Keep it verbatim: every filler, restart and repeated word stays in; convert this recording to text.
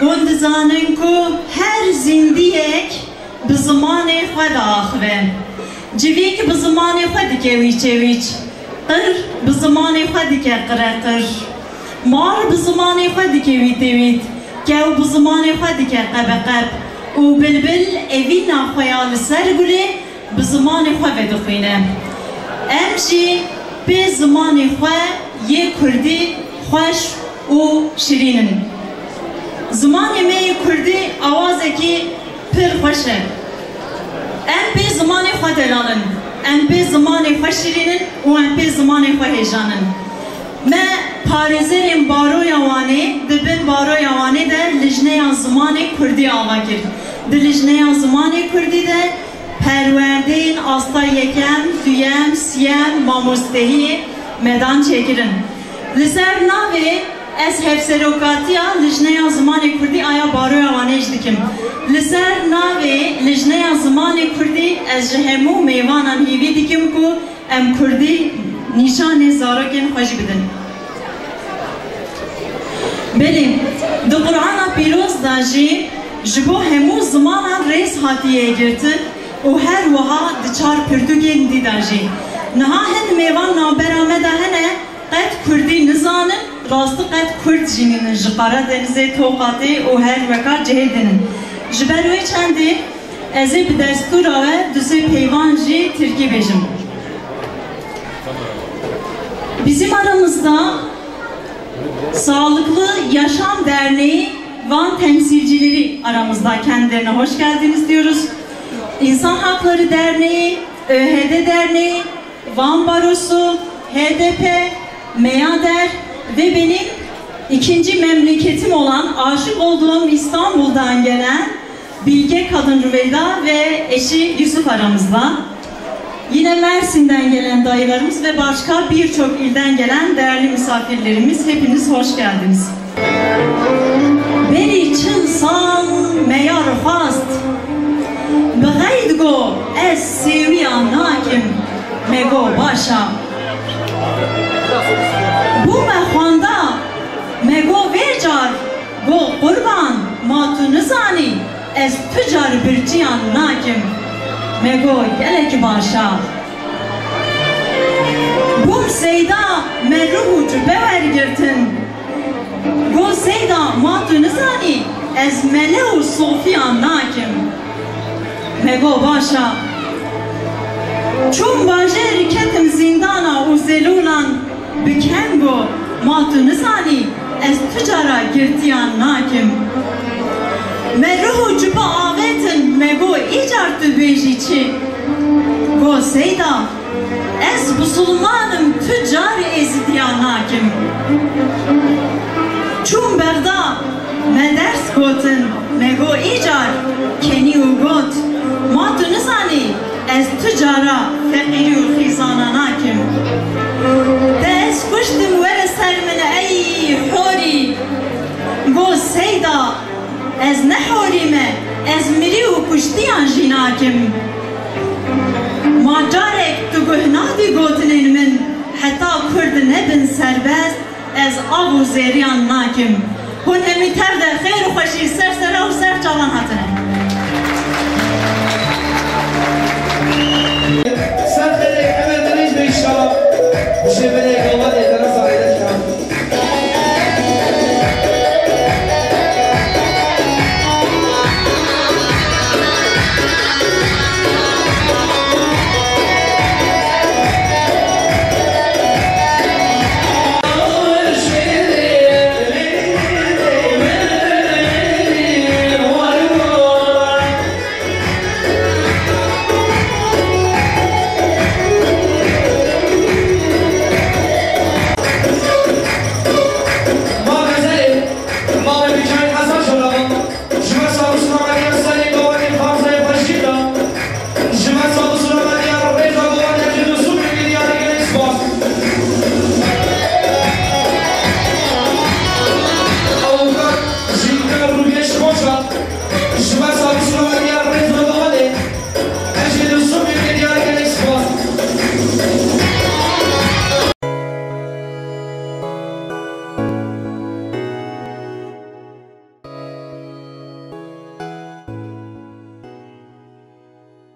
Hûn dizanin ku her zindiyek bi zimanê xwe diaxive. Civîk bi zimanê xwe dike wîçewîç. Qir bi zimanê xwe dike qireqir. Mar bi zimanê xwe dike wîtewît. Kew bi zimanê xwe dike qebeqeb. Û bilbil evîna xwe ya li ser gulê bi zimanê xwe vedixwîne. Em jî pê zimanê xwe yê kurdî xweş û şirîn in. Zimanê me yê kurdî awazekî pir xweş e. Em pê zimanê xwe delal in. Em pê zimanê xwe şirîn in û em pê zimanê xwe hêjan in. Me parêzerên Baroya Wanê di bin Baroya Wanê de lijneya zimanê kurdî ava kir. Di lijneya zimanê kurdî de perwerdeyên asta yekem, duyem, siyem, mamostehiyê me dan çêkirin. Li ser navê ez hevserokatiya lijneya zimanê kurdî aya Baroya Wanê jî dikim. Li ser navê lijneya zimanê kurdî ez ji hemû mêvanan hîvî dikim ku em kurdî nîşanê zarokên xwe jî bidin. Belê, di Qur'ana Pîroz de jî ji bo hemû zimanan rêz hatiye girtin û her wiha di çar pirtûkên dî de jî. Niha hin mêvan navbera me de hene, qet kurdî nizanin, rastî qet kurd jî nînin ji Qaradenizê, Toqatê û her weka cihê din in. Ji ber wê çendê ez ê bi destûra we du sê peyvan jî tirkî bêjim. Bizim aramızda Sağlıklı Yaşam Derneği Van temsilcileri aramızda. Kendilerine hoş geldiniz diyoruz. İnsan Hakları Derneği, ÖHD Derneği, Van Barosu, HDP, MEADER ve benim ikinci memleketim olan, aşık olduğum İstanbul'dan gelen Bilge Kadın Rüveyda ve eşi Yusuf aramızda. Yine Mersin'den gelen dayılarımız ve başka birçok ilden gelen değerli misafirlerimiz, hepiniz hoş geldiniz. Berî çil sal me ya xwest, bi xeyd go ez sêwiya nakim, me go baş a. Bûme xwenda, me go vê car, go qurban, ma tu nizanî, ez tu car birçiyan nakim, me go gelek baş a. Bûm seyda, me ruh û cube wergirtin. Go seyda, ma tu nizanî, ez mele û sofiyan nakim, me go baş a. Çûm bajêr ketim zîndana û zelûlan, bi kengo, ma tu nizanî, ez tu cara girtiyan nakim. Me ruh û cupa avêtin, me go, îcar tu bêjî çi? Go seyda, ez musulmanim, tu car êzidiya nakim. Çûm Bexda, me ders gotin, me go, îcar kenî û got, ma tu nizanî, ez tu cara feqîrî û xîzana nakim. Te ez kuştim, were ser min ey horî. Go seyda, ez ne horî me, ez mirî û kuştiyan jî nakim. Ma carek tu guh nadî gotinên min, heta kurd nebin serbest, ez av û zêriyan nakim. Hûn hemî tev de xêr û xweşî ser sera û ser çavan hatine. Ser xêrê,